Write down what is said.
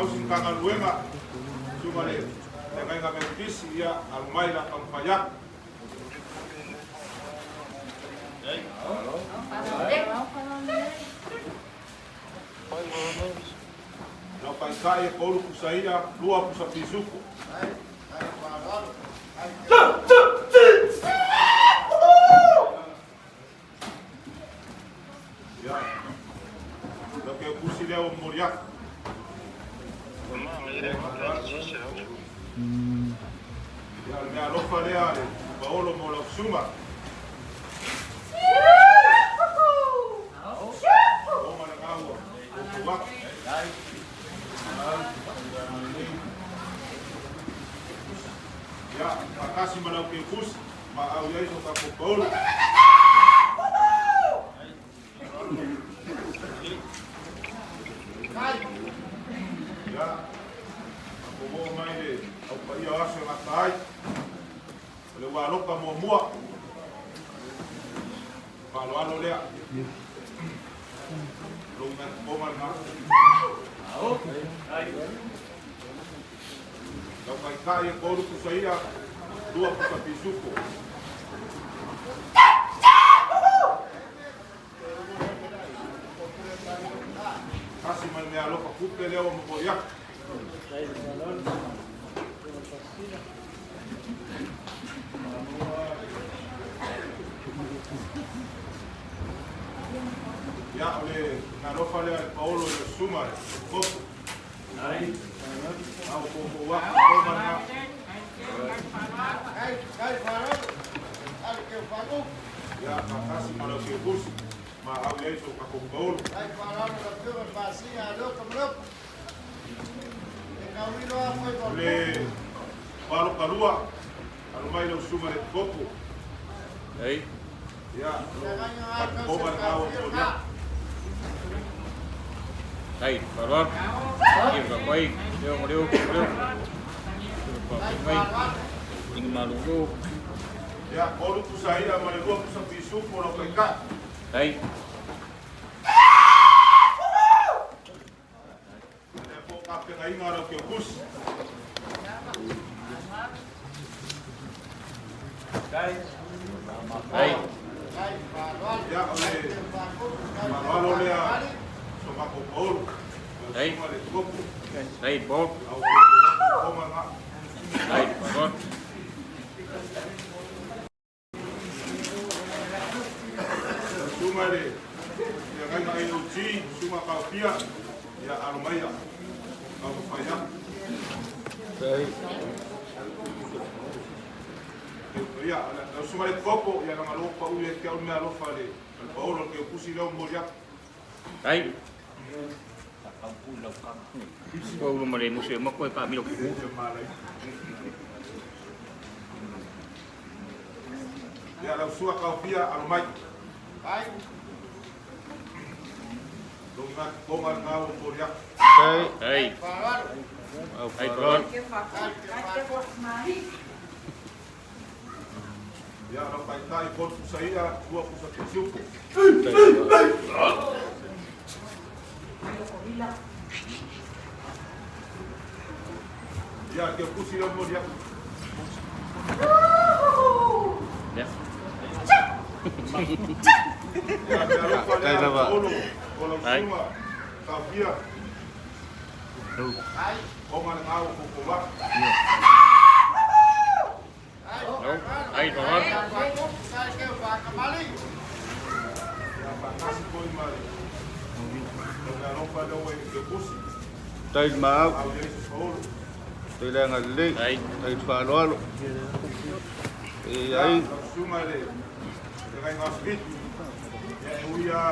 Tausi Matagaluega, Susuga le Feagaiga Metotisi, ia, alo mai la taumafai atu. Lau taitai e tolu pusa ia, lua pusa pisupo. Ia, lau ke pusi lea o momoli atu. Ia, o le mea alofa lea le Paolo mo lau susuga. O ma le gaua, o kou atu. Ia, faatasi ma lau keukusi, ma au i ai so tatou Paolo. Ia, tatou oo mai le au paia o aso e gata ai. O le ua alofa muamua. Faaaloalo lea. Lou mea lena. Lau taitai e tolu pusa ia, lua pusa pisupo. Tasi ma le mea alofa kupe lea ua momoli atu. Ia, o le mea alofa lea le Paolo i le susuga le Topo. Au koukou atu kou ma Ia, faatasi ma lau keukusi, ma au i ai so tatou Paolo. O le paloka lua, alo mai lau susuga le Topo. Ia, lo patokoga lena ua momoli atu. Ai, faaaloalo. Ia faafai, leo ma leo, leo. Faafai, inga malolo. Ia, tolu pusa ia ma le lua pusa pisupo lau taitai. Ai. Lea foi tapenaina lau keukusi. Ai. Ia, o le faaaloalo lea so matou Paolo. Lau Ai. susuga le Topo. Ai, Bob. Au koukou atu lena. Ai, faaaloalo. Susuga le Feagaiga AOG, Susuga Kaofia, ia alo maia, taumafai atu. Ia, lau susuga le Topo, ia leaga lou pau ia te au le mea alofa le Paolo, le keukusi lea o momoli atu. Ai. Paulo ma le musu e mako e kaamilo ku. Ia, lau susuga Kaofia, alo mai. Lou gatotoga lena ua momoli atu. Ai. Ai, faaaloalo. Ia, lau taitai, tolu pusa ia, lua pusa pisiupo. Ia, keukusi lea momoli atu. Ya. Ia, mea alofa lea, Tai lava. Paolo, o lau Ai. susuga, Kaofia. O ma lena ua koukou atu. No. Ai, faaaloalo. Ia, faatasi foi ma le lau mea alofa lea ua i le keukusi. Tai le maau, Au i ai se Paolo. tai le agalelei, Ai. tai le faaaloalo. E Ia, ai, lau susuga i le Feagaiga o Siviti. Ia, e ui lava